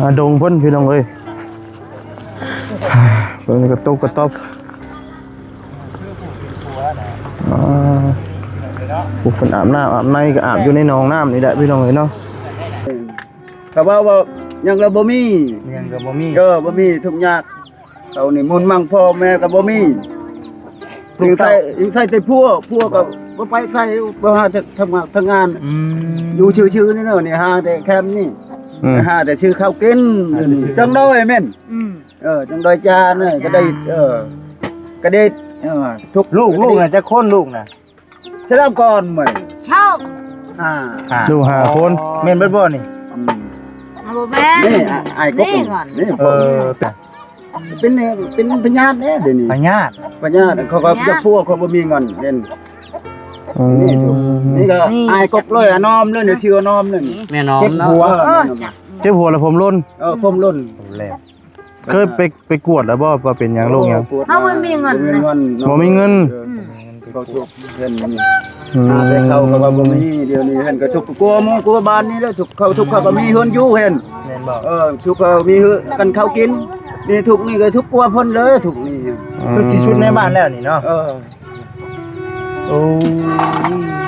ອາ ດົງເພິ່ນພີ່ນ້ອງເອີຍ ເບິ່ງກະຕຸກກະຕັອບ ອາ ໂອ້ ເພິ່ນອາບນ້ຳອາບໃນກະອາບຢູ່ໃນໜອງນ້ຳນີ້ແຫຼະພີ່ນ້ອງເອີຍເນາະ. ກະເວົ້າວ່າຫຍັງກະບໍ່ມີ ຫຍັງກະບໍ່ມີ ເອີ ບໍ່ມີ ທຸກຍາກ. ເຮົານີ້ມຸນມັງພໍ່ແມ່ກະບໍ່ມີ ຍັງໃຊ້ ຍັງໃຊ້ແຕ່ຜົວ ຜົວກະບໍ່ໄປໃສ ບໍ່ຫາທຳ ທຳງານ ອືມ ຢູ່ຊື່ໆນີ້ເນາະ ນີ້ຫາແຕ່ແຄມນີ້ ອືມ ຫາແຕ່ຊື້ເຂົ້າກິນ ຈັ່ງໃດແມ່ນ ອືມ ເອີ ຈັ່ງໃດຈານກະໄດ້ ເອີ ກະໄດ້ ເອີ ທຸກ ລູກ ລູກນະຈັກຄົນ ລູກນະ? ສະລາມກ່ອນມື້ນີ້ ສອງ ຫ້າ ຫ້າ ລູກຫ້າຄົນ ແມ່ນເບິດບໍ່ນີ້? ອືມ ບໍ່ແມ່ນ ນີ້ ອາ ອ້າຍກົກນີ້ ນີ້ ເອີ ເປັນ ເປັນພະຍາດເດ້ ດຽວນີ້ ພະຍາດ ພະຍາດ ເຂົາກະຢາກຜົວ ເຂົາບໍ່ມີເງິນເດ້ ອືມ ນີ້ ນີ້ກະ ນີ້ ອ້າຍກົກເລີຍ ອານອມເລີຍ ຊື່ອານອມເລີຍ ແມ່ນອມ ເຈັບຫົວ ເອີ ເຈັບຫົວແລ້ວຜົມຫຼົ່ນ ເອີ ຜົມຫຼົ່ນ ແລ້ວ ເຄີຍໄປ ໄປກວດແລ້ວບໍ່ ວ່າເປັນຫຍັງ ໂລກຫຍັງ? ເຮົາບໍ່ມີເງິນ ບໍ່ມີເງິນ ບໍ່ມີເງິນ ເອີ ອືມ ເຂົາທຸກເພິ່ນ ອືມ ຫາແຕ່ເຂົ້າກະວ່າບໍ່ມີ ດຽວນີ້ຫັ້ນກະທຸກກວ່າໝູ່ກວ່າບ້ານນີ້ແຫຼະ ທຸກເຂົາ ທຸກເຂົາກະມີເຮືອນຢູ່ຫັ້ນ ແມ່ນບໍ່? ເອີ ທຸກເຂົາມີເຮືອນ ກັນເຂົ້າກິນ ນີ້ທຸກນີ້ກະທຸກກວ່າເພິ່ນເລີຍ ທຸກນີ້ ອືມ ຄືຊິສຸດໃນບ້ານແລ້ວນີ້ເນາະ ເອີ ໂອ້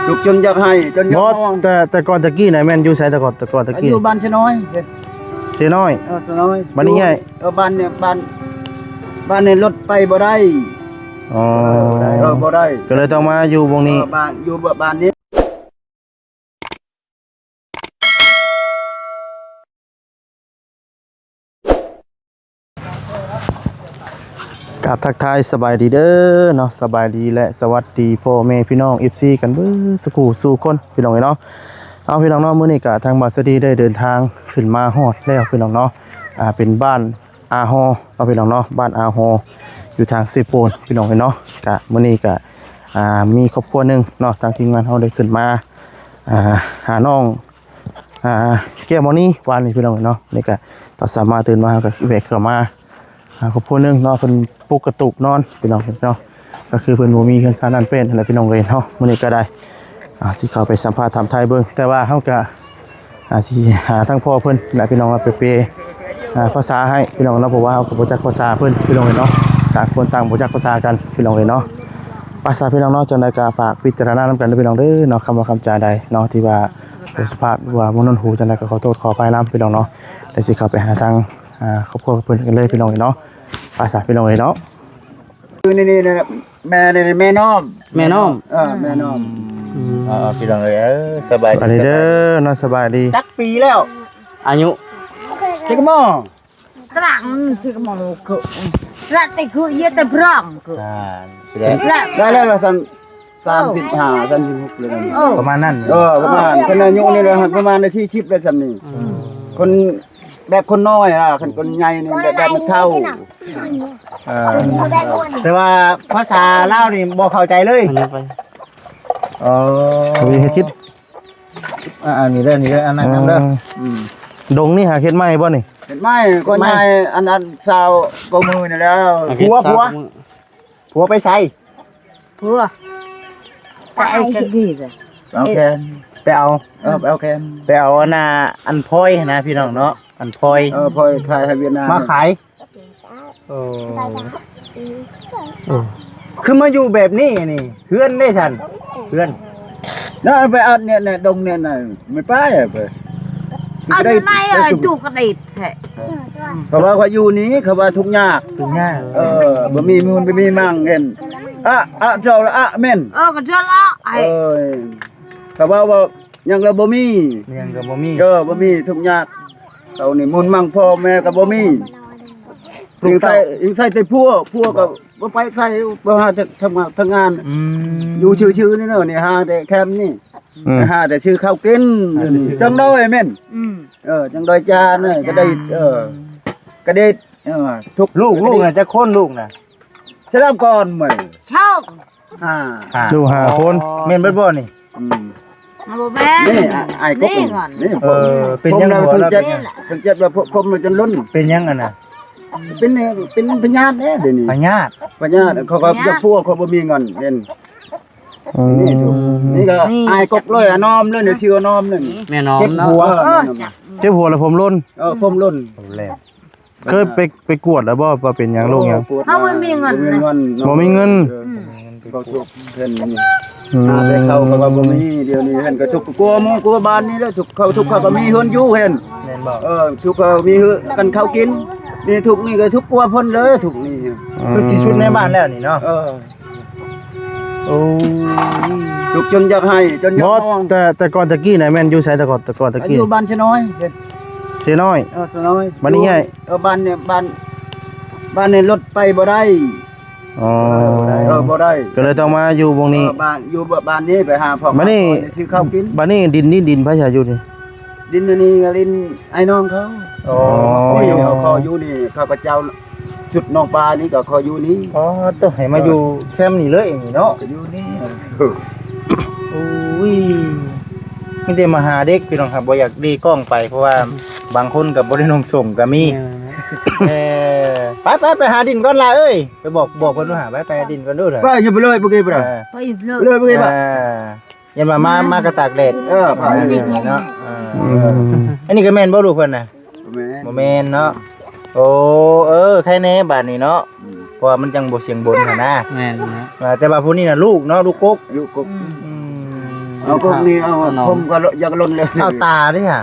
ທຸກຈົນຢາກໄຫ້ ຈົນຢາກຮ້ອງ ແຕ່ ແຕ່ກ່ອນຕະກີ້ນະ ແມ່ນຢູ່ໃສ ແຕ່ກ່ອນ ແຕ່ກ່ອນຕະກີ້ ຢູ່ບ້ານເຊນ້ອຍ ເຊນ້ອຍ ເອີ ເຊນ້ອຍ ບ້ານນີ້ໃຫຍ່ ເອີ ບ້ານນີ້ ບ້ານ ບ້ານນີ້ລົດໄປບໍ່ໄດ້ ອໍ ເອີ ບໍ່ໄດ້ ກະເລີຍຕ້ອງມາຢູ່ບ່ອນນີ້ ເອີ ບ້ານ ຢູ່ບ້ານນີ້. ກາບທັກທາຍສະບາຍດີເດີເນາະ ສະບາຍດີ ແລະ ສະຫວັດດີພໍ່ແມ່ພີ່ນ້ອງ ເອັຟຊີ ກັນເບິດສູ່ຄູ່ສູ່ຄົນ ພີ່ນ້ອງເອີຍເນາະ. ເອົາ ພີ່ນ້ອງເນາະ ມື້ນີ້ກະທາງບ່າວສະດີໄດ້ເດີນທາງຂຶ້ນມາຮອດແລ້ວ ພີ່ນ້ອງເນາະ ອາ ເປັນບ້ານອາຫໍ່ເນາະ ພີ່ນ້ອງເນາະ ບ້ານອາຫໍ່ ຢູ່ທາງເຊໂປນ ພີ່ນ້ອງເອີຍເນາະ. ກະມື້ນີ້ກະ ອາ ມີຄອບຄົວໜຶ່ງເນາະ ທາງທີມງານເຮົາໄດ້ຂຶ້ນມາ ອາ ຫານ້ອງ ອາ ແກ້ວມະນີ ວານນີ້ ພີ່ນ້ອງເນາະ. ນີ້ກະຕອນເຊົ້າມາຕື່ນມາ ເຮົາກະແວະເຂົ້າມາຫາຄອບຄົວໜຶ່ງເນາະ ເພິ່ນປຸກກະຕູບນອນ ພີ່ນ້ອງເນາະ ກະຄືເພິ່ນບໍ່ມີເຮືອນຊານບ້ານແປ້ນຫັ້ນແຫຼະ ພີ່ນ້ອງເອີຍເນາະ. ມື້ນີ້ກະໄດ້ ອາ ຊິເຂົ້າໄປສຳພາດຖາມໄຖ່ເບິ່ງ ແຕ່ວ່າເຮົາກະ ອາ ຊິຫາທາງພໍ່ເພິ່ນແຫຼະ ພີ່ນ້ອງເນາະ ໄປເປ ອາ ພາສາໃຫ້ ພີ່ນ້ອງເນາະ ເພາະວ່າເຮົາກະບໍ່ຈັກພາສາເພິ່ນ ພີ່ນ້ອງເອີຍເນາະ ຕ່າງຄົນຕ່າງບໍ່ຈັກພາສາກັນ ພີ່ນ້ອງເອີຍເນາະ. ພາສາ ພີ່ນ້ອງເນາະ ຈັ່ງໃດກະຝາກພິຈາລະນານຳກັນເດີ ພີ່ນ້ອງເດີເນາະ ຄຳວ່າຄຳຈາໃດເນາະ ທີ່ວ່າບໍ່ສຸພາບ ຫຼືວ່າບໍ່ນົນຫູ ຈັ່ງໃດກະຂໍໂທດຂໍອະໄພນຳ ພີ່ນ້ອງເນາະ. ແລ້ວຊິເຂົ້າໄປຫາທາງ ອາ ຄອບຄົວເພິ່ນກັນເລີຍ ພີ່ນ້ອງເອີຍເນາະ. ພາສາ ພີ່ນ້ອງເອີຍເນາະ ຄືນີ້ ນີ້ ແມ່ ນີ້ ແມ່ນ້ອມ ແມ່ນ້ອມ ເອີ ແມ່ນ້ອມ ອືມ ເອີ ພີ່ນ້ອງເອີຍ ເອີ ສະບາຍດີ ສະບາຍດີເດີເນາະ ສະບາຍດີ. ຈັກປີແລ້ວ ອາຍຸ ຈັກໝໍ້ ຕຣາງຊິກະມໍກະ ລະຕິກະເຢຍແຕ່ບຣອງກະ ອ່າ ໄດ້ແລ້ວວ່າຊັ້ນ ສາມສິບຫ້າ ສາມສິບຫົກເລີຍ ເອີ ປະມານນັ້ນ ເອີ ປະມານ ຄັນອາຍຸນີ້ລະປະມານໄດ້ສີ່ສິບແລ້ວຊັ້ນນີ້ ອືມ ຄົນ ແບບຄົນນ້ອຍນະ ຄັນຄົນໃຫຍ່ນີ້ແບບ ແບບມັນເຖົ້າ ເອີ ແຕ່ວ່າພາສາລາວນີ້ບໍ່ເຂົ້າໃຈເລີຍ ເອີ ເຮັດ ອາ ອັນນີ້ເດີ ນີ້ເດີ ອັນນັ້ນນຳເດີ ອືມ ດົງນີ້ຫາເຮັດໃໝ່ບໍ່ນີ້? ເຮັດໃໝ່ ກໍໃໝ່ ອັນ ອັນຊາວກວ່າມື້ນີ້ແລ້ວ ຜົວ ຜົວ ຜົວໄປໃສ? ຜົວ ໄປເອົາແຄນ ໄປເອົາແຄນ ໄປເອົາ ເອີ ໄປເອົາແຄນ ໄປເອົາອັນນ່າ ອັນພອຍຫັ້ນນະ ພີ່ນ້ອງເນາະ ອັນພອຍ ເອີ ພອຍຂາຍໃຫ້ຫວຽດນາມ ມາຂາຍ ໂອ້ ໂອ້ ຄືມາຢູ່ແບບນີ້ນີ້ ເຮືອນເດ້ຊັ້ນ ເຮືອນ ແລ້ວໄປອັດເນຍ ເນຍ ດົງເນຍ ນະ ໄມ່ໄປ ໄປ ອັດໄດ້ ໄດ້ ໄດ້ ຕູກະດີດແທ້ ເພາະວ່າຂ້ອຍຢູ່ນີ້ ເຂົາວ່າທຸກຍາກ ທຸກຍາກ ເອີ ບໍ່ມີມູນ ບໍ່ມີມັງ ເຫັນ ອະ ອະ ເຈົ້າລະ ອະ ແມ່ນ ເອີ ກະເຈົ້າລະ ເອີ ເຂົາວ່າ ວ່າ ຫຍັງກະບໍ່ມີ ຫຍັງກະບໍ່ມີ ເອີ ບໍ່ມີ ທຸກຍາກ ເຮົານີ້ມຸນມັງພໍ່ແມ່ກະບໍ່ມີ ຍັງໃຊ້ ຍັງໃຊ້ແຕ່ຜົວ ຜົວກະບໍ່ໄປໃສ ບໍ່ຫາທຳ ທຳງານ ອືມ ຢູ່ຊື່ໆນີ້ເນາະ ນີ້ຫາແຕ່ແຄມນີ້ ອືມ ຫາແຕ່ຊື້ເຂົ້າກິນ ຈັ່ງໃດແມ່ນ ອືມ ເອີ ຈັ່ງໃດຈານກະໄດ້ ເອີ ກະໄດ້ ເອີ ທຸກ ລູກ ລູກນະຈັກຄົນ ລູກນະ? ສະລາມກ່ອນມື້ນີ້ ສອງ ຫ້າ ຫ້າ ລູກຫ້າຄົນ ແມ່ນເບິດບໍ່ນີ້? ອືມ ບໍ່ແມ່ນ ນີ້ ອ້າຍກົກນີ້ ນີ້ ເອີ ເປັນຫຍັງ ເພິ່ນເຈັບ ເພິ່ນເຈັບແລ້ວຜົມຈົນຫຼົ່ນ ເປັນຫຍັງອັນນະ? ເປັນ ເປັນພະຍາດເດ້ ດຽວນີ້ ພະຍາດ ພະຍາດ ເຂົາກະຢາກຜົວ ເຂົາບໍ່ມີເງິນເຫັນ ອືມ ນີ້ທຸກ ນີ້ກໍ ນີ້ ອາຍກົກເລີຍ ອານອມເລີຍ ນີ້ຊື່ອານອມເລີຍ ນີ້ ແມ່ນອມເນາະ ເຈັບຫົວ ເອີ ເອີ ເນາະ ເຈັບ ເຈັບຫົວແລ້ວຜົມຫຼົ່ນ ເອີ ຜົມຫຼົ່ນ ຜົມແລ່ນ ເຄີຍໄປ ໄປກວດແລ້ວບໍ່ ວ່າເປັນຫຍັງ ໂລກຫຍັງ? ເຮົາບໍ່ມີເງິນ ບໍ່ມີເງິນ ບໍ່ມີເງິນ ເອີ ອືມ ເຂົາທຸກເພິ່ນ ອືມ ຫາແຕ່ເຂົາ ເຂົາກໍບໍ່ມີ ດຽວນີ້ເພິ່ນກໍທຸກ ກົວໝູ່ ກົວບ້ານນີ້ແຫຼະ ທຸກ ເຂົາທຸກ ເຂົາກໍມີເຮືອນຢູ່ເພິ່ນ ແມ່ນບໍ່? ເອີ ທຸກ ເຂົາມີເຮືອນກັນເຂົ້າກິນ ນີ້ທຸກ ນີ້ກໍທຸກ ກົວເພິ່ນເລີຍ ທຸກນີ້ ອືມ ຄືຊິສຸດໃນບ້ານແລ້ວນີ້ເນາະ ເອີ ໂອ້ ທຸກຈົນຢາກໄຫ້ ຈົນຢາກຮ້ອງ ແຕ່ ແຕ່ກ່ອນຕະກີ້ນະ ແມ່ນຢູ່ໃສ ແຕ່ກ່ອນ ແຕ່ກ່ອນຕະກີ້? ຢູ່ບ້ານເຊນ້ອຍ ເຊນ້ອຍ ເອີ ເຊນ້ອຍ ບ້ານນີ້ໃຫຍ່ ເອີ ບ້ານນີ້ ບ້ານ ບ້ານນີ້ລົດໄປບໍ່ໄດ້ ອໍ ເອີ ບໍ່ໄດ້ ເອີ ບໍ່ໄດ້ ກໍເລີຍຕ້ອງມາຢູ່ບ່ອນນີ້ ເອີ ບ້ານ ຢູ່ບ້ານນີ້ ໄປຫາພໍ່ ບ້ານນີ້ ຊື້ເຂົ້າກິນ ບ້ານນີ້ດິນນີ້ ດິນໃຜສາຢູ່ນີ້? ດິນອັນນີ້ກໍດິນອ້າຍນ້ອງເຂົາ ອໍ ໂອ້ຍ ເຂົາຂໍຢູ່ນີ້ ເຂົາກໍເຈົ້າ ຈຸດໜອງປານີ້ກໍຂໍຢູ່ນີ້ ອໍ ໂຕ ໃຫ້ມາຢູ່ແຄມນີ້ເລີຍນີ້ເນາະ ກໍຢູ່ນີ້ ໂອ້ຍ ມີແຕ່ມາຫາເດັກພີ່ນ້ອງ ບໍ່ຢາກເລກ້ອງໄປ ເພາະວ່າບາງຄົນກໍບໍ່ໄດ້ນຸ່ງສົ້ງກໍມີ ເອີ ໄປໆ ໄປຫາດິນກ່ອນລະເອີຍ ໄປບອກ ບອກເພິ່ນດູຫາ ໄປ ໄປຫາດິນກ່ອນດູ ໄປຢູ່ໄປເລີຍ ບໍ່ເກັບລະ ເອີ ໄປຢູ່ເລີຍ ເລີຍ ບໍ່ເກັບລະ ເອີ ຢ້ານວ່າມາ ມາກະຕາກແດດ ເອີ ເອີ ເນາະ ເອີ ອືມ ອັນນີ້ກໍແມ່ນບໍ່ລູກເພິ່ນນະ? ບໍ່ແມ່ນ ບໍ່ແມ່ນເນາະ ໂອ້ ເອີ ໄຄແນ່ບາດນີ້ເນາະ ອືມ ເພາະວ່າມັນຈັ່ງບໍ່ສຽງບົນຫັ້ນນະ ແມ່ນເນາະ ເອີ ແຕ່ວ່າຜູ້ນີ້ນະລູກເນາະ ລູກກົກ ລູກກົກ ອືມ ອືມ ເອົາກົກນີ້ ເອົາ ເອົາ ຜົມກໍຢາກຫຼົ່ນເລີຍ ເອົາຕາເດ້ຫະ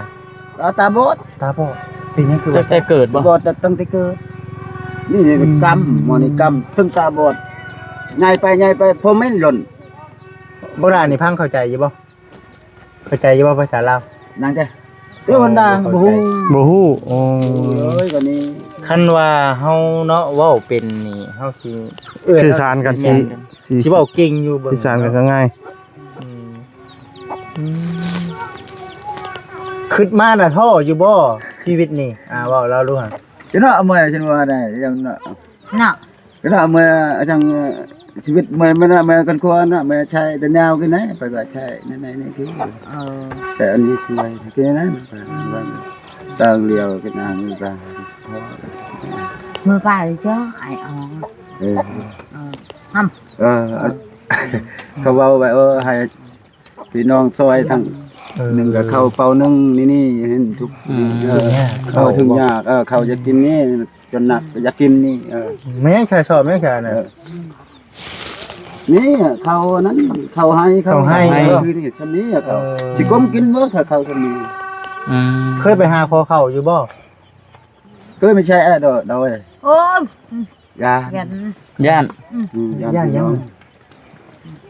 ເອົາຕາບອດ ຕາບອດ ເປັນຫຍັງຄືວ່າ ຕັ້ງແຕ່ເກີດບໍ່? ບອດຕັ້ງແຕ່ເກີດ ນີ້ ນີ້ ອືມ ກຳ ໝໍນີ້ກຳ ເຖິງຕາບອດ ໃຫຍ່ໄປ ໃຫຍ່ໄປ ຜົມແມ່ນຫຼົ່ນ ບັກຫຼ້ານີ້ຟັງເຂົ້າໃຈຢູ່ບໍ່? ເຂົ້າໃຈຢູ່ບໍ່ພາສາລາວ? ນາງເດ້ ເອີ ເທວະດາ ບໍ່ຮູ້ ບໍ່ຮູ້ ໂອ້ ໂອ້ຍ ກໍນີ້ ຄັນວ່າເຮົາເນາະ ເວົ້າເປັນນີ້ ເຮົາຊິ ເອີ ສື່ສານກັນ ຊິ ຊິ ຊິເວົ້າເກັ່ງຢູ່ ສື່ສານກັນກໍງ່າຍ ອືມ ອືມ ຄິດມານະ ທໍ້ຢູ່ບໍ່ ຊີວິດນີ້? ອ່າ ເວົ້າລາວດູຫະ ຈະເນາະ ເມື່ອຍ ຊັ້ນວ່າໄດ້ ຢ່າງເນາະ ເນາະ ກໍເນາະ ເມື່ອ ຈັ່ງ ຊີວິດເມື່ອຍ ມັນເມື່ອຍກັນຄວນເນາະ ເມື່ອຍໃຊ້ແຕ່ຍາວກິນໄດ້ ໄປວ່າໃຊ້ນັ້ນນີ້ຄື ເອີ ແຕ່ອັນນີ້ຊ່ວຍກິນນັ້ນ ຕ່າງຫຼຽວກິນອາຫານ ມື້ໄປເຈົ້າ ໄອອອງ ເອີ ເອີ ຫຳ ເອີ ເຂົາເວົ້າໄວ້ ເອີ ໃຫ້ ພີ່ນ້ອງຊ່ອຍທັງ ເອີ ໜຶ່ງກໍເຂົ້າເປົາໜຶ່ງ ນີ້ ນີ້ເຫັນທຸກ ອືມ ເອີ ເຂົ້າເຖິງຍາກ ເອີ ເຂົ້າຢາກກິນນີ້ ຈົນໜັກກໍຢາກກິນນີ້ ເອີ ແມ່ນໃສ່ຊອບແມ່ນໃສ່ນະ ເອີ ນີ້ເຂົ້ານັ້ນ ເຂົ້າໄຮ່ ເຂົ້າໄຮ່ ເຂົ້າໄຮ່ ຄືນີ້ຊຳນີ້ ເອີ ຊິກົ້ມກິນບໍ່ ຖ້າເຂົ້າຊຳນີ້ ອືມ ເຄີຍໄປຫາຂໍເຂົ້າຢູ່ບໍ່? ເຄີຍ ໄປໃຊ້ແອດດອກ ໂອ້ຍ ຢ້ານ ຢ້ານ ຢ້ານ ອືມ ຢ້ານຫຍັງ?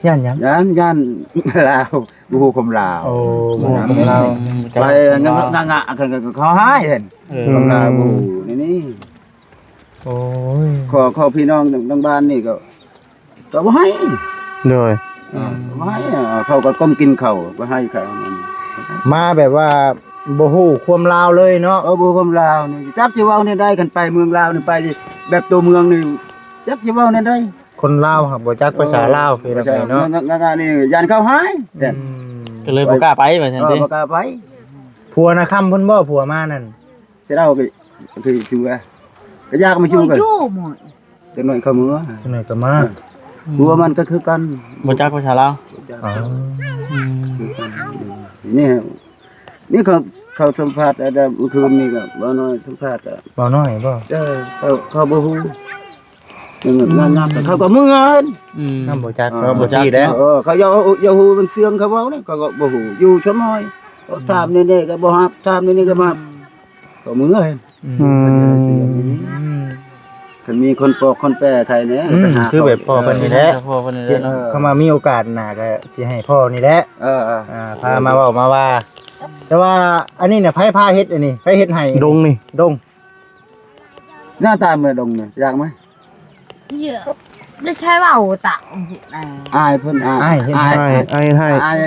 ຢ້ານຫຍັງ? ຢ້ານ ຢ້ານລາວ ບໍ່ຮູ້ຄວາມລາວ ໂອ້ ບໍ່ຮູ້ຄວາມລາວ ໄປງະງະ ເຂົາຮ້າຍເຫັນ ເອີ ຄວາມລາວບໍ່ຮູ້ ນີ້ ໂອ້ຍ ຂໍ ຂໍພີ່ນ້ອງທາງບ້ານນີ້ກໍ ກໍບໍ່ໃຫ້ ໂດຍ ເອີ ບໍ່ໃຫ້ ເຂົາກໍກົ້ມກິນເຂົ້າ ບໍ່ໃຫ້ເຂົາ ມາແບບວ່າບໍ່ຮູ້ຄວາມລາວເລີຍເນາະ ເອີ ບໍ່ຮູ້ຄວາມລາວນີ້ ຈັກຊິເວົ້າແນວໃດ ຄັນໄປເມືອງລາວນີ້ ໄປແບບຕົວເມືອງນີ້ ຈັກຊິເວົ້າແນວໃດ ຄົນລາວຫາກບໍ່ຈັກພາສາລາວ ເອີ ເປັນຈັ່ງໃດເນາະ ງະໆ ນີ້ຢ້ານເຂົາຮ້າຍ ອືມ ກໍເລີຍບໍ່ກ້າໄປວ່າຊັ້ນຕິ ເອີ ບໍ່ກ້າໄປ ຜົວນະຄຳເພິ່ນບໍ່ ຜົວມານັ້ນ ເຈົ້າກໍຄືຊິວ່າ ກໍຢາກມາຢູ່ກັນ ຢູ່ໝົດ ຈັກໜ້ອຍເຂົາເມືອ ຈັກໜ້ອຍກໍມາ ເອີ ຜົວມັນກໍຄືກັນ ບໍ່ຈັກພາສາລາວ ບໍ່ຈັກ ອໍ ອືມ ຄືກັນ ນີ້ ນີ້ເຂົາ ເຂົາສຳພາດ ແຕ່ມື້ຄືນນີ້ກໍເວົ້າໜ້ອຍ ສຳພາດກໍເວົ້າໜ້ອຍບໍ່ ເອີ ເຂົາ ເຂົາບໍ່ຮູ້ ງານ ງານ ເຂົາກໍເມືອ ອືມ ນຳບໍ່ຈັກ ເອີ ເຂົາບໍ່ຈັກ ເອີ ເຂົາຢ່າ ຢ່າຮູ້ມັນສຽງເຂົາເວົ້ານະ ເຂົາກໍບໍ່ຮູ້ ຢູ່ຊະມອຍ ອືມ ຖາມແນວໃດກໍບໍ່ຮັບ ຖາມແນວນີ້ກໍບໍ່ຮັບ ອືມ ກໍເມືອ ອືມ ອືມ ຄັນມີຄົນປອກຄົນແປໃຫ້ແດ່ ອືມ ໄປຫາ ຄືແບບພໍ່ເພິ່ນນີ້ແຫຼະ ພໍ່ເພິ່ນນີ້ແຫຼະເນາະ ເອີ ຄັນວ່າມີໂອກາດໜ້າກໍຊິໃຫ້ພໍ່ນີ້ແຫຼະ ເອີ ເອີ ອ່າ ພາມາເວົ້າມາວ່າ ແຕ່ວ່າອັນນີ້ນະ ໃຜພາເຮັດອັນນີ້ ໃຜເຮັດໃຫ້ ດົງນີ້ ດົງ ໜ້າຕາເມືອດົງນີ້ ຢາກໄໝ? ເຍອະ ໄດ້ໃຊ້ເວົ້າຕາ ອາຍເພິ່ນ ອາຍ ອ້າຍເຮັດໃຫ້ ອ້າຍ ອ້າຍເຮັດໃຫ້ ອ້າຍ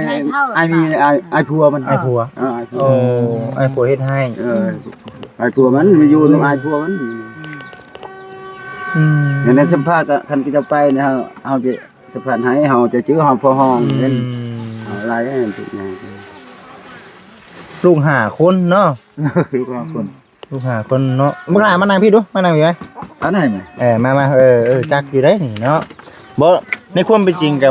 ອ້າຍມີ ອ້າຍ ອ້າຍຜົວມັນ ອ້າຍຜົວ ເອີ ອ້າຍຜົວ ໂອ້ ອ້າຍຜົວເຮັດໃຫ້ ເອີ ອ້າຍຜົວມັນ ມາຢູ່ນຳອ້າຍຜົວມັນ ອືມ ອືມ ອັນນັ້ນສຳພາດ ຄັນເຈົ້າໄປນີ້ ເຮົາ ເຮົາຈະສຳພາດໃຫ້ ເຮົາຈະຈື່ ເຮົາພໍຮ້ອງ ອືມ ເຫັນ ເຮົາຫຼາຍ ເອີ ທຸກຢ່າງ ລູກຫ້າຄົນເນາະ ລູກຫ້າຄົນ ລູກຫ້າຄົນເນາະ ບັກຫຼ້າມານັ່ງພີ້ດູ ມານັ່ງພີ້ໄວ້ ອັນໃດມາ ເອີ ມາ ມາ ເອີ ເອີ ຈັກຢູ່ໄດ໋ນີ້ເນາະ ບໍ່ ໃນຄວາມເປັນຈິງກໍ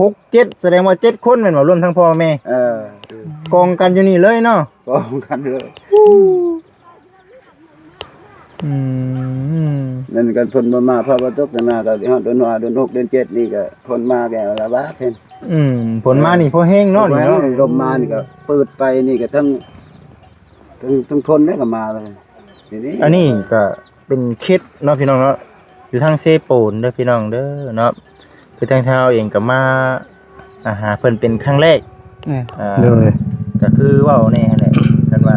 ຫົກເຈັດ ສະແດງວ່າເຈັດຄົນແມ່ນບໍ່? ລວມທັງພໍ່ແມ່ ເອີ ກອງກັນຢູ່ນີ້ເລີຍເນາະ ກອງກັນເລີຍ. ອືມ ນັ້ນກັນ ຝົນບໍ່ມາ ຟ້າບໍ່ຕົກ ຕະໜ້າກໍຮອດເດືອນຫ້າ ເດືອນຫົກ ເດືອນເຈັດນີ້ກໍຝົນມາແກ່ລະບາດເຫັນ. ອືມ ຝົນມານີ້ພໍແຮງເນາະ ນີ້ເນາະ ລົມມານີ້ກໍປືດໄປ ນີ້ກໍທັງ ທັງ ທັງຝົນເດ້ກໍມາເລີຍ ນີ້ ອັນນີ້ກໍເປັນເຂດເນາະ ພີ່ນ້ອງເນາະ ຢູ່ທາງເຊໂປນເດີ ພີ່ນ້ອງເດີເນາະ. ຄືທາງເຮົາເອງກໍມາ ອ່າ ຫາເພິ່ນເປັນຄັ້ງແລກ ແມ່ນ ອ່າ ໂດຍ ກໍຄືເວົ້າແດ່ຫັ້ນແຫຼະ ຄັນວ່າ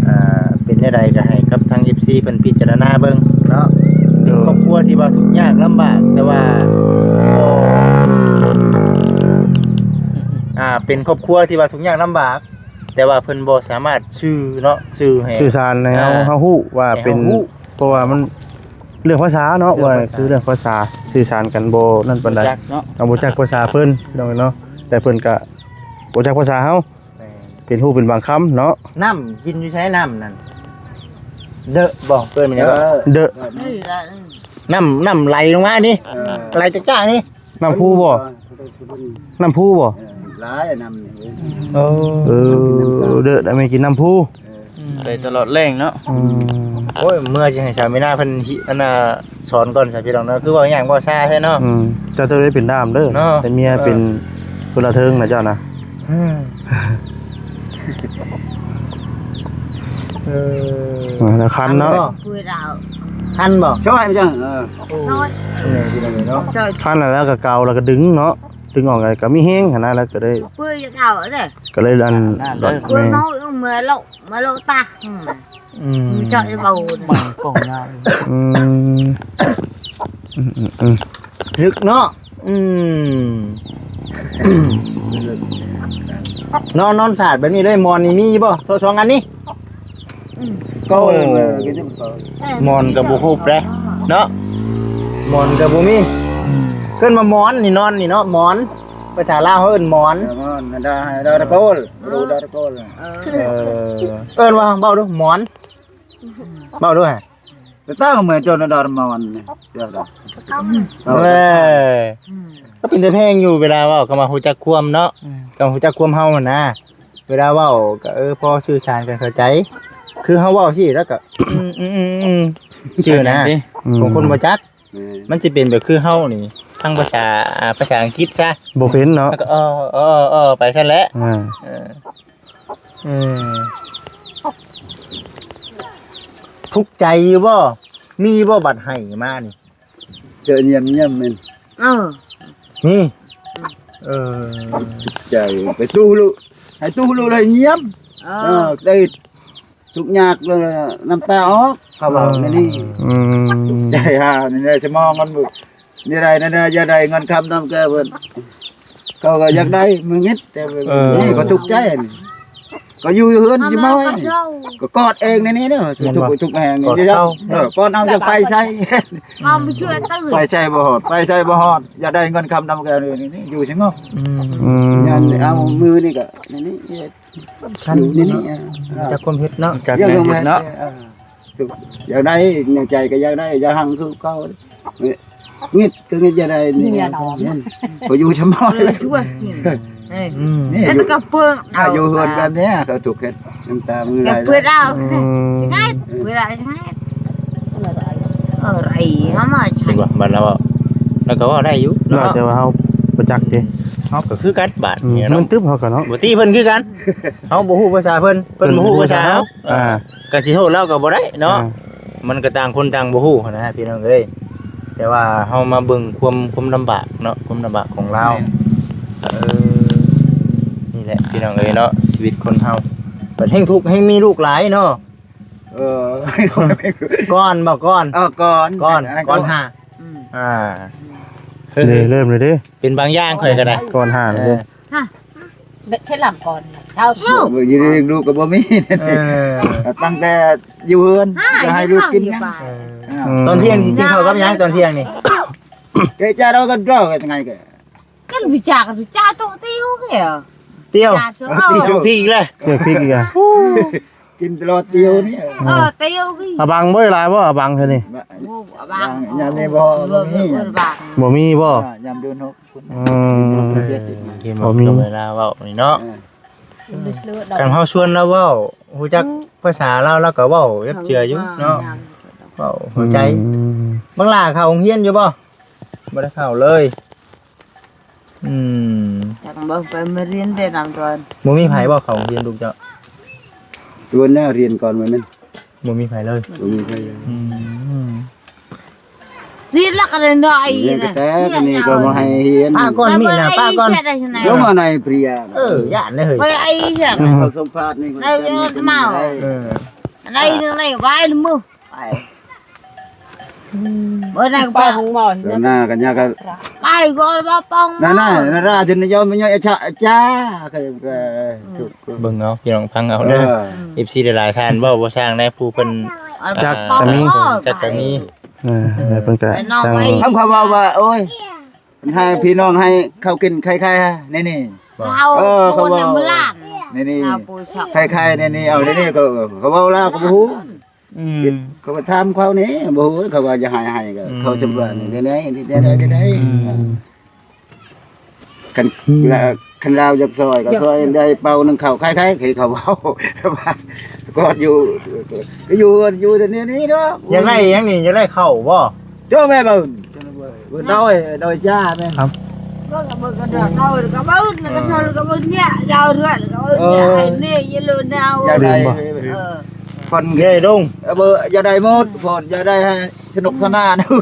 ອ່າ ເປັນແນວໃດກໍໃຫ້ກັບທາງເອັຟຊີເພິ່ນພິຈາລະນາເບິ່ງເນາະ. ເປັນຄອບຄົວທີ່ວ່າທຸກຍາກລຳບາກ ແຕ່ວ່າ ອ່າ ເປັນຄອບຄົວທີ່ວ່າທຸກຍາກລຳບາກ ແຕ່ວ່າເພິ່ນບໍ່ສາມາດສື່ເນາະ ສື່ໃຫ້ ສື່ສານໃຫ້ເຮົາ ອ່າ ເຮົາຮູ້ວ່າເປັນ ໃຫ້ເຮົາຮູ້ ເພາະວ່າມັນ ເລື່ອງພາສາເນາະ ເລື່ອງພາສາ ວ່າຄືເລື່ອງພາສາ ສື່ສານກັນບໍ່ນັ້ນປານໃດ ບໍ່ຈັກເນາະ ເຮົາບໍ່ຈັກພາສາເພິ່ນ ພີ່ນ້ອງເນາະ ແຕ່ເພິ່ນກະບໍ່ຈັກພາສາເຮົາ ແມ່ນ ເປັນຮູ້ເປັນບາງຄຳເນາະ. ນ້ຳກິນຢູ່ໃສ ນ້ຳນັ້ນ ເດີະບໍ່ ເອີ້ນແມ່ນຫຍັງກໍ ເດີະ ເອີ ນ້ຳ ນ້ຳໄຫຼລົງມານີ້ ເອີ ໄຫຼຈາກຈ້ານີ້ ນ້ຳພູບໍ່? ນ້ຳພູບໍ່? ເອີ ຫຼາຍນ້ຳນີ້ ເອີ ເອີ ເດີະໄດ້ໄປກິນນ້ຳພູ ເອີ ອືມ ໄດ້ຕະຫຼອດແລ້ງເນາະ ອືມ ໂອ້ຍ ເມື່ອຊິໃຫ້ສາວມີນາເພິ່ນ ອັນນ່າ ສອນກ່ອນຊະ ພີ່ນ້ອງເນາະ ຄືເວົ້າຫຍັງເວົ້າຊ້າແທ້ເນາະ ອືມ ເຈົ້າຕ້ອງໄດ້ເປັນດ້າມເດີ ເນາະ ເປັນເມຍ ເອີ ເປັນ ເອີ ຄົນລະເທິງນະເຈົ້ານະ ເອີ ເອີ ເອີ ລະຄັນເນາະ ຄັນບໍ່? ຄັນບໍ່? ຊ່ອຍມັນຈັ່ງ ເອີ ໂອ້ຍ ເນາະ ຄັນແລ້ວ ແລ້ວກໍເກົາ ແລ້ວກໍດຶງເນາະ ດຶງອອກ ກໍມີແຮງຫັ້ນນະ ແລ້ວກໍໄດ້ ເປື່ອຍເອົາເດ້ ກໍເລີຍອັນ ເປື່ອຍເຮົາເມື່ອໂລ ມາໂລຕາ ອືມ ອືມ ເຈາະຢູ່ເບົາ ມັນກອງຍາວ ອືມ ອືມໆໆ ລຶກເນາະ ອືມ ນອນ ນອນສາດແບບນີ້ເລີຍ ໝອນນີ້ມີບໍ່? ໂທສອງອັນນີ້ ອືມ ກໍ ເອີ ໝອນກໍບໍ່ຄົບເດ້ເນາະ ໝອນກໍບໍ່ມີ ອືມ ເອີ້ນວ່າໝອນນີ້ ນອນນີ້ເນາະ ໝອນ ພາສາລາວເຮົາເອີ້ນໝອນ ເອີ ໝອນ ດາ ດາຕະໂກນ ເອີ ດາຕະໂກນ ເອີ ເອີ ເອີ້ນວ່າ ເວົ້າດູ ໝອນ ເວົ້າດູຫະ ແຕ່ຕັ້ງເມື່ອຈົນດອນມາວັນນີ້ ດຽວດອນ ເອີ ກໍເປັນແຕ່ແພງຢູ່ ເວລາເວົ້າກໍມາຮູ້ຈັກຄວາມເນາະ ກໍຮູ້ຈັກຄວາມເຮົາຫັ້ນນະ ເວລາເວົ້າກໍ ເອີ ພໍສື່ສານກັນເຂົ້າໃຈ ຄືເຮົາເວົ້າຊີ້ ແລ້ວກໍ ອືມໆໆ ຊື່ນະ ຂອງຄົນບໍ່ຈັກ ແມ່ນ ມັນຊິເປັນແບບຄືເຮົານີ້ ທັງພາສາ ອ່າ ພາສາອັງກິດຊະ ບໍ່ເປັນເນາະ ແລ້ວກໍ ເອີ ເອີ ເອີ ໄປຊັ້ນແຫຼະ ອ່າ ເອີ ເອີ ອືມ ທຸກໃຈຢູ່ບໍ່? ມີບໍ່ ບັດໃຫ້ມານີ້ ເຈີຢ້ຽມໆ ແມ່ນ ເອີ ມີ ເອີ ໃຈໄປຕູ້ລູກ ໃຫ້ຕູ້ລູກເລີຍຢ້ຽມ ເອີ ເອີ ໄດ້ ທຸກຍາກແລ້ວນ້ຳຕາອອກ ເຂົາເວົ້າແນວນີ້ ອືມ ໃຈຫາວນີ້ແຫຼະ ສະໝອງມັນບໍ່ ນີ້ໄດ້ນັ້ນນະ ຢາກໄດ້ເງິນຄຳນຳແກ່ເພິ່ນ ເຂົາກໍຢາກໄດ້ມື້ນິດ ແຕ່ ເອີ ນີ້ກໍທຸກໃຈ ກໍຢູ່ເຮືອນຊິມາໄວ້ ກໍກອດເອງໃນນີ້ເນາະ ທຸກ ທຸກແຫ່ງນີ້ ເອີ ກອດເອົາ ຢາກໄປໃສ ໄປໃສບໍ່ຮອດ ໄປໃສບໍ່ຮອດ ຢາກໄດ້ເງິນຄຳນຳແກ່ນີ້ ຢູ່ສະຫງົບ ອືມ ອືມ ຍາມເອົາມືນີ້ກໍໃນນີ້ ຄັນຢູ່ໃນນີ້ ເອີ ຈັກຄວາມເຮັດເນາະ ຈັກຄວາມເຮັດເນາະ ເອີ ຢາກໄດ້ ໃນໃຈກໍຢາກໄດ້ ຢາກຮັ່ງຄືເກົ່າ ງຶດກໍງຶດຢາກໄດ້ນີ້ ນີ້ລະເນາະ ກໍຢູ່ຊະມອຍ ເອີ ຊ່ວຍ ເອີ ອືມ ນີ້ ແລ້ວກໍເປີງ ອ່າ ເອົາ ຢູ່ເຮືອນແບບນີ້ກໍທຸກເຮັດ ນ້ຳຕາມັນໄຫຼ ເປີດເອົາ ອືມ ຊິໄງ ເປີດເອົາຊິໄງ ເອີ ໄດ້ເຮົາມາໃຊ້ ຄືວ່າບັດລາວເວົ້າ ລາວກໍເວົ້າໄດ້ຢູ່ເນາະ ແຕ່ວ່າເຮົາບໍ່ຈັກເດ້ ເຮົາກໍຄືກັນບາດນີ້ເນາະ ມັນຕຶບເຮົາກໍເນາະ ບໍ່ຕິເພິ່ນຄືກັນ ເຮົາບໍ່ຮູ້ພາສາເພິ່ນ ເພິ່ນບໍ່ຮູ້ພາສາເຮົາ ອ່າ ກໍຊິໂທດລາວກໍບໍ່ໄດ້ເນາະ ອ່າ ມັນກໍຕ່າງຄົນຕ່າງບໍ່ຮູ້ຫັ້ນນະພີ່ນ້ອງເອີຍ ແຕ່ວ່າເຮົາມາເບິ່ງຄວາມ ຄວາມລຳບາກເນາະ ຄວາມລຳບາກຂອງລາວ ແມ່ນ ເອີ ນີ້ແຫຼະພີ່ນ້ອງເອີຍເນາະ ຊີວິດຄົນເຮົາ ບັດແຮ່ງທຸກແຮ່ງມີລູກຫຼາຍເນາະ ເອີ ກ່ອນບໍ່ ກ່ອນ ເອີ ກ່ອນ ກ່ອນ ກ່ອນຫ້າ ອືມ ອ່າ ເດ້ ເລີ່ມເລີຍເດ້ ເປັນບາງຢ່າງຂ້ອຍກໍໄດ້ ກ່ອນຫ້າເດ້ ຮະ ເຊັດລຳກ່ອນ ເຊົ້າ ເຊົ້າ ຢູ່ດີລູກກໍບໍ່ມີ ເອີ ຕັ້ງແຕ່ຢູ່ເຮືອນ ຫາ ຈະໃຫ້ລູກກິນຫຍັງ ເອີ ອືມ ຕອນທ່ຽງຊິກິນເຂົ້າກັບຫຍັງຕອນທ່ຽງນີ້ ເກຈາເຮົາກໍເຮົາກໍຍັງໄງກໍ ກັນວິຈາ ວິຈາໂຕຕິວເກ ຕິວ ຕິວ ເອົາ ຕິວ ພິກອີກແລ້ວ ຕິວພິກອີກອ່ະ ກິນຕະຫຼອດຕຽວນີ້ ເອີ ຕຽວນີ້ ອາບັງບໍ່ຫຼາຍບໍ່ ອາບັງເທື່ອນີ້ ໂອ້ ອາບັງ ຍາມນີ້ບໍ່ ບໍ່ມີ ບໍ່ມີບໍ່ ຍາມເດືອນຫົກ ອືມ ບໍ່ມີ ເວລາເວົ້ານີ້ເນາະ ເອີ ຄັນເຮົາຊວນລາວເວົ້າ ຮູ້ຈັກພາສາລາວ ລາວກໍເວົ້າຈັບເຈືອຢູ່ເນາະ ເວົ້າເຂົ້າໃຈ ອືມ ບັກຫຼ້າເຂົ້າໂຮງຮຽນຢູ່ບໍ່? ບໍ່ໄດ້ເຂົ້າເລີຍ ອືມ ຈັກເບິ່ງໄປມາຮຽນໄດ້ນຳຕອນ ບໍ່ມີໃຜບໍ່ເຂົ້າໂຮງຮຽນລູກເຈົ້າ? ຊວນແລ້ວຮຽນກ່ອນວ່າແມ່ນ ບໍ່ມີໃຜເລີຍ ບໍ່ມີໃຜເລີຍ ອືມ ຮຽນລະກໍໄດ້ໜ້ອຍ ຮຽນກໍແຕ່ນີ້ກໍບໍ່ໃຫ້ຮຽນ ປະກ່ອນມີດນະ ປະກ່ອນ ລົງມາໃນເພຍ ເອີ ຢ້ານເລີຍ ໄປໄອ້ຫຍັງ ເຂົາສຳພາດນີ້ ໄດ້ເມົາ ເອີ ໄດ້ ໄດ້ວາຍມື ໄປ ອືມ ເອີ ນັ້ນກໍໄປໂຮງໝໍ ເອີ ໜ້າກັນຍາກະ ໄປກໍວ່າປ້ອງ ນັ້ນນະ ນາລາຈະຍອມຍອມອາຊະອາຈາ ເບິ່ງເອົາ ພີ່ນ້ອງຟັງເອົາເດີ ເອີ ເອັຟຊີ ຫຼາຍໆທ່ານເວົ້າບໍ່ຊ່າງໃນ ຜູ້ເພິ່ນ ຈັກກໍມີ ຈັກກໍມີ ເອີ ແລ້ວເພິ່ນກໍ ທາງ ຄຳເຂົາເວົ້າວ່າ ໂອ້ຍ ໃຫ້ພີ່ນ້ອງໃຫ້ເຂົ້າກິນໄຂ່ໆ ແນ່ນີ້ ເອີ ເຂົາເວົ້າ ນີ້ໆ ໄຂ່ໆ ແນ່ນີ້ ເອົາແນ່ນີ້ ກໍເຂົາເວົ້າລາວກໍບໍ່ຮູ້ ອືມ ເຂົາກໍຖາມເຂົານີ້ ບໍ່ຮູ້ ເຂົາວ່າຢ່າໃຫ້ ໃຫ້ກໍ ອືມ ເຂົາຈະວ່ານີ້ ນີ້ ນີ້ ນີ້ ອືມ ຄັນ ອືມ ລະ ຄັນລາວຢາກຊ່ອຍກໍຊ່ອຍ ໄດ້ເປົາໜຶ່ງເຂົ້າ ໄຂ່ໆ ຄືເຂົາເວົ້າ ກອດຢູ່ ຢູ່ ຢູ່ແຕ່ແນວນີ້ເນາະ ຢາກໄດ້ຫຍັງນີ້ ຢາກໄດ້ເຂົ້າບໍ່? ໂຈ້ແມ່ເບິ່ງ ໂດຍ ໂດຍຈ້າແມ່ນ ເບິ່ງກໍເບິ່ງກໍເດີນ ເອົາກໍເບິ່ງ ແລ້ວກໍເທິນກໍເບິ່ງເນຍ ຢາວເຮືອນກໍເບິ່ງເນຍ ເອີ ໃຫ້ເນຍ ຢາລຸນເອົາ ຢາກໄດ້ ເອີ ເພິ່ນເນຍດົງ ເອີ ບໍ່ ຢາກໄດ້ໝົດ ເພິ່ນຢາກໄດ້ໃຫ້ສະໜຸກສະໜານ ເອີ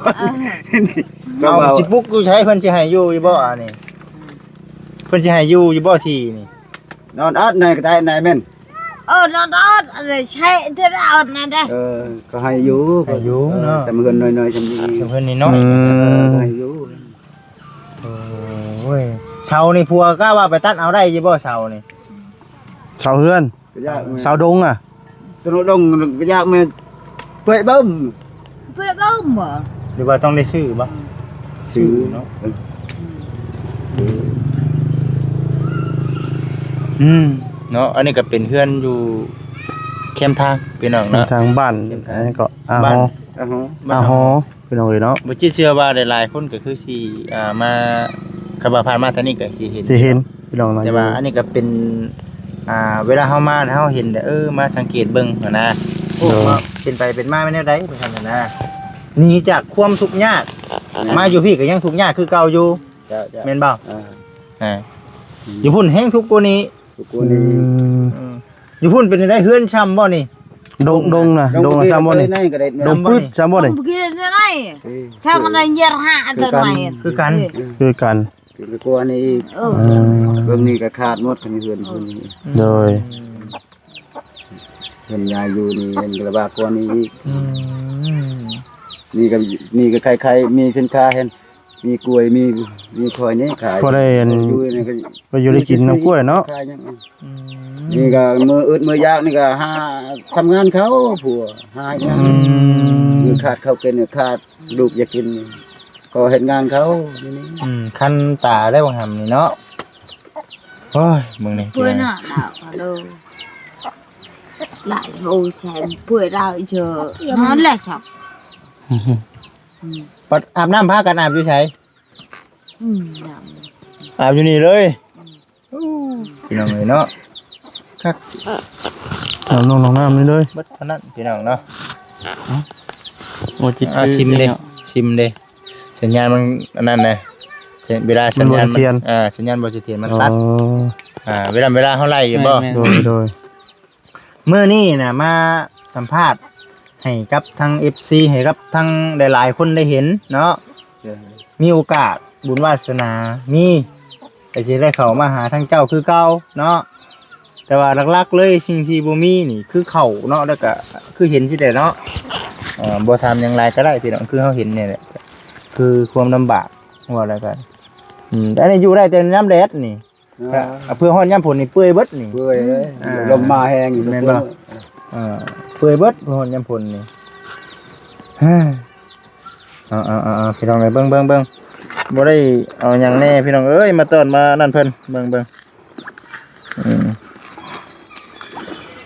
ເອົາ ຊິປຸກຢູ່ໃສ ເພິ່ນຊິໃຫ້ຢູ່ຢູ່ບໍ່ ອັນນີ້ ເພິ່ນຊິໃຫ້ຢູ່ຢູ່ບໍ່ທີ່ນີ້? ນອນອັດໃນກໍໄດ້ໃນແມ່ນ ເອີ ນອນອັດ ອັນນີ້ໃຊ້ເທື່ອລະອັດນັ້ນເດ້ ເອີ ກໍໃຫ້ຢູ່ ໃຫ້ຢູ່ເນາະ ເອີ ຈຳເຮືອນນ້ອຍໆ ຈຳນີ້ ຈຳເຮືອນນ້ອຍໆ ອືມ ໃຫ້ຢູ່ ໂອ້ຍ ເຊົານີ້ຜົວກະວ່າໄປຕັດເອົາໄດ້ຢູ່ບໍ່ ເຊົານີ້ ເຊົາເຮືອນ ກໍຢາກ ເຊົາດົງອະ ຕົວດົງກໍຢາກແມ່ນເປື່ອຍເບິ່ມ ເປື່ອຍເບິ່ມບໍ່ ຫຼືວ່າຕ້ອງໄດ້ຊື້ບໍ່? ຊື້ເນາະ ອືມ ອືມ ເນາະ ອັນນີ້ກໍເປັນເຮືອນຢູ່ແຄມທາງພີ່ນ້ອງເນາະ ແຄມທາງບ້ານ ແຄມທາງ ອັນນີ້ກໍອາຫໍ ບ້ານ ອາຫໍ ອາຫໍ ພີ່ນ້ອງເອີຍເນາະ ບໍ່ຈິດເຊື່ອວ່າຫຼາຍໆຄົນກໍຄືຊິ ອ່າ ມາ ຄັນວ່າຜ່ານມາທາງນີ້ກໍຊິເຫັນ ຊິເຫັນພີ່ນ້ອງເນາະ ແຕ່ວ່າອັນນີ້ກໍເປັນ ອ່າ ເວລາເຮົາມາ ເຮົາເຫັນແລ້ວ ເອີ ມາສັງເກດເບິ່ງຫັ້ນນະ ໂອ້ ໂດຍ ວ່າເປັນໄປເປັນມາແມ່ນແນວໃດ ວ່າຊັ້ນນະ ໜີຈາກຄວາມທຸກຍາກ ມາຢູ່ພີ້ກໍຍັງທຸກຍາກຄືເກົ່າຢູ່ ເຈົ້າໆ ແມ່ນບໍ່? ອ່າ ອ່າ ຢູ່ພຸ້ນແຮງທຸກກວ່ານີ້ ທຸກກວ່ານີ້ ອືມ ເອີ ຢູ່ພຸ້ນເປັນຈັ່ງໃດ ເຮືອນຊ່ຳບໍ່ນີ້? ດົງ ດົງນະ ດົງນະຊ່ຳບໍ່ນີ້? ດົງປຶດຊ່ຳບໍ່ນີ້? ເອີ ຊ່ຳໄດ້ເຢັນຫາອັນເທົ່າໃດ ຄືກັນ ຄືກັນ ຄືກັນ ຄືກວ່ານີ້ອີກ ເອີ ເອີ ເບິ່ງນີ້ກໍຂາດໝົດ ຄັນເຮືອນເພິ່ນນີ້ ໂດຍ ເຮືອນຍາຍຢູ່ນີ້ເຫັນລະບາກກວ່ານີ້ອີກ ອືມ ນີ້ກໍ ນີ້ກໍໄຂ່ໆ ມີສິນຄ້າເຫັນ ມີກ້ວຍ ມີ ມີຄອຍນີ້ຂາຍ ພໍໄດ້ອັນ ຢູ່ນີ້ກໍ ໄປຢູ່ໄດ້ກິນນຳກ້ວຍເນາະ ຂາຍຫຍັງ ອືມ ນີ້ກໍມື້ອຶດມື້ຢາກນີ້ກໍຫາທຳງານເຂົາ ຜົວຫາຫຍັງ ອືມ ມື້ຂາດເຂົ້າກິນ ຂາດລູກຢາກກິນ ກໍເຮັດງານເຂົານີ້ ອືມ ຄັນຕາໄດ້ບັງຫຳນີ້ເນາະ ໂອ້ຍ ເບິ່ງນີ້ ເປື່ອຍເນາະ ດາວ ໂດ ຫຼາຍໂອແຊມ ເປື່ອຍດາວເຈີ ນອນແລ້ວສັບ ອືມ ອືມ ບັດອາບນ້ຳ ພາກັນອາບຢູ່ໃສ? ອືມ ອາບຢູ່ນີ້ເລີຍ ອືມ ໂອ້ ພີ່ນ້ອງເອີຍເນາະ ຄັກ ອາບນ້ຳ ນ້ອງນ້ຳນີ້ເລີຍ ເບິດເທົ່ານັ້ນພີ່ນ້ອງເນາະ ໂອ້ ຈິດ ອ່າ ຊິມເດ້ ຊິມເດ້ ສັນຍານມັນອັນນັ້ນນະ ເວລາສັນຍານມັນ ມັນບໍ່ສະຖຽນ ອ່າ ສັນຍານບໍ່ສະຖຽນ ມັນຕັດ ອໍ ອ່າ ເວລາ ເວລາເຮົາໄລ່ຢູ່ບໍ່? ແມ່ນໆ ໂດຍ ໂດຍ ມື້ນີ້ນະມາສຳພາດໃຫ້ກັບທາງເອັຟຊີ ໃຫ້ກັບທາງຫຼາຍໆຄົນໄດ້ເຫັນເນາະ ເອີ ມີໂອກາດບຸນວາສະໜາມີ ກໍຊິໄດ້ເຂົ້າມາຫາທາງເຈົ້າຄືເກົ່າເນາະ ແຕ່ວ່າຫຼັກໆເລີຍສິ່ງທີ່ບໍ່ມີນີ້ຄືເຂົ້າເນາະ ແລ້ວກໍຄືເຫັນຊີ້ແຫຼະເນາະ ເອີ ບໍ່ຖາມຫຍັງຫຼາຍກໍໄດ້ພີ່ນ້ອງ ຄືເຮົາເຫັນນີ້ແຫຼະ ຄືຄວາມລຳບາກ ວ່າແລ້ວກໍ ອືມ ອັນນີ້ຢູ່ໄດ້ແຕ່ຍາມແດດນີ້ ອ່າ ເພື່ອຮອດຍາມຝົນນີ້ເປື່ອຍເບິດນີ້ ເປື່ອຍເລີຍ ອ່າ ລົມມາແຮງຢູ່ ແມ່ນບໍ່? ເປື່ອຍ ອ່າ ເປື່ອຍເບິດຮອດຍາມຝົນນີ້ ເອົາໆໆໆ ພີ່ນ້ອງເອີຍ ເບິ່ງໆໆ ບໍ່ໄດ້ເອົາຫຍັງແນ່ພີ່ນ້ອງເອີຍ ມາຕ້ອນມານັ້ນເພິ່ນ ເບິ່ງໆ ອືມ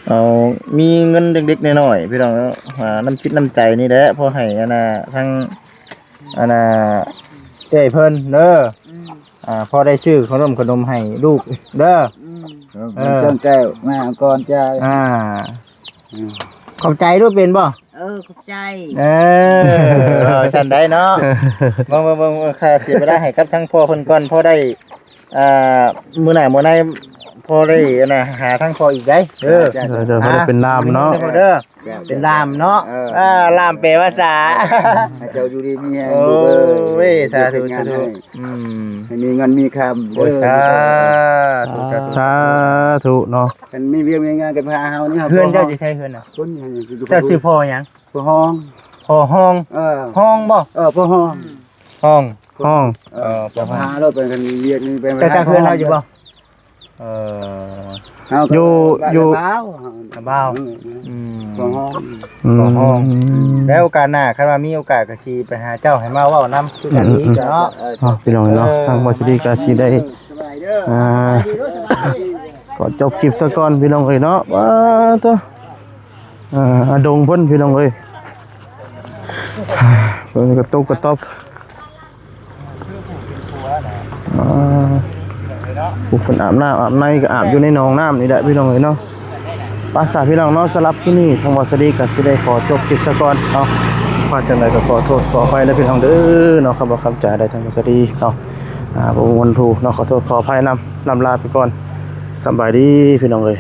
ເອົາ ມີເງິນເລັກໆນ້ອຍໆ ພີ່ນ້ອງເນາະ ອ່າ ນ້ຳຈິດນ້ຳໃຈນີ້ແຫຼະ ພໍໃຫ້ອັນນ່າ ທາງ ອັນນ່າ ເອື້ອຍເພິ່ນເດີ ອືມ ອ່າ ພໍໄດ້ຊື້ຂະໜົມຂະໜົມໃຫ້ລູກເດີ ອືມ ເອີ ເອີ ເຈົ້າແກ້ວ ມາເອົາກ່ອນເຈົ້າ ອ່າ ອືມ ຂອບໃຈລູກເປັນບໍ່? ເອີ ຂອບໃຈ ເອີ ເວົ້າຊັ້ນໄດ໋ເນາະ ເບິ່ງໆໆ ຄ່າເສຍເວລາໃຫ້ກັບທາງພໍ່ເພິ່ນກ່ອນ ພໍໄດ້ ອ່າ ມື້ໜ້າມື້ໃນພໍໄດ້ອັນນ່າ ຫາທາງພໍ່ອີກໄດ໋ ເອີ ເຈົ້າ ເຈົ້າ ເຈົ້າ ພໍໄດ້ເປັນລ່າມເນາະ ເດີ ເປັນລ່າມເນາະ ເອີ ອ່າ ລ່າມແປວ່າສາ ໃຫ້ເຈົ້າຢູ່ດີມີແຮງ ໂອ້ຍ ລູກເອີຍ ສາທຸ ເຮັດວຽກເຮັດງານ ສາທຸ ໃຫ້ ອືມ ໃຫ້ມີເງິນມີຄຳ ໂອ້ຍ ເດີ ສາທຸ ສາທຸ ສາທຸເນາະ ຄັນມີວຽກມີງານກໍພາເຮົານີ້ ເຮືອນເຈົ້າຢູ່ໃສເຮືອນນະ? ຄົນ ເຈົ້າຊື່ພໍ່ຫຍັງ? ພໍ່ຮອງ ພໍ່ຮອງ ເອີ ຮອງບໍ່? ເອີ ພໍ່ຮອງ ຮອງ ຮອງ ເອີ ພໍ່ຮອງ ຫາລົດໄປກັນວຽກນີ້ໄປ ເຈົ້າຈັກເຮືອນເຮົາຢູ່ບໍ່? ເອີ ເຮົາກໍຢູ່ ຢູ່ ບ້ານລະບ່າວ ລະບ່າວ ອືມ ອືມ ພໍ່ຮອງ ອືມ ພໍ່ຮອງ ອືມ ແລ້ວໂອກາດໜ້າ ຄັນວ່າມີໂອກາດກໍຊິໄປຫາເຈົ້າ ໃຫ້ມາເວົ້ານຳຄືກັນອີກເນາະ ເນາະ ພີ່ນ້ອງເນາະ ເອີ ທາງບ່າວສາລີກໍຊິໄດ້ ເອີ ສະບາຍດີເດີ ອ່າ ສະບາຍດີເດີ ສະບາຍດີ ຂໍຈົບຄລິບຊະກ່ອນ ພີ່ນ້ອງເອີຍເນາະ ວ້າໂຕ ອ່າ ອາດົງເພິ່ນ ພີ່ນ້ອງເອີຍ ເພິ່ນກະຕຸກກະຕັອບ ອ່າ ຜູ້ເພິ່ນອາບນ້ຳອາບໃນກໍອາບຢູ່ໃນໜອງນ້ຳນີ້ແຫຼະ ພີ່ນ້ອງເອີຍເນາະ ໄປຊະ ພີ່ນ້ອງເນາະ ສຳລັບທີ່ນີ້ ທາງບ່າວສາລີກໍຊິໄດ້ຂໍຈົບຄລິບຊະກ່ອນເນາະ ວ່າຈັ່ງໃດກໍຂໍໂທດຂໍອະໄພເດີ ພີ່ນ້ອງເດີເນາະ ຄັນບໍ່ເຂົ້າໃຈໄດ້ ທາງບ່າວສາລີເນາະ ອ່າ ບໍ່ມ່ວນຜູ້ເນາະ ຂໍໂທດຂໍອະໄພນຳ ລຳລາໄປກ່ອນ ສະບາຍດີ ພີ່ນ້ອງເອີຍ.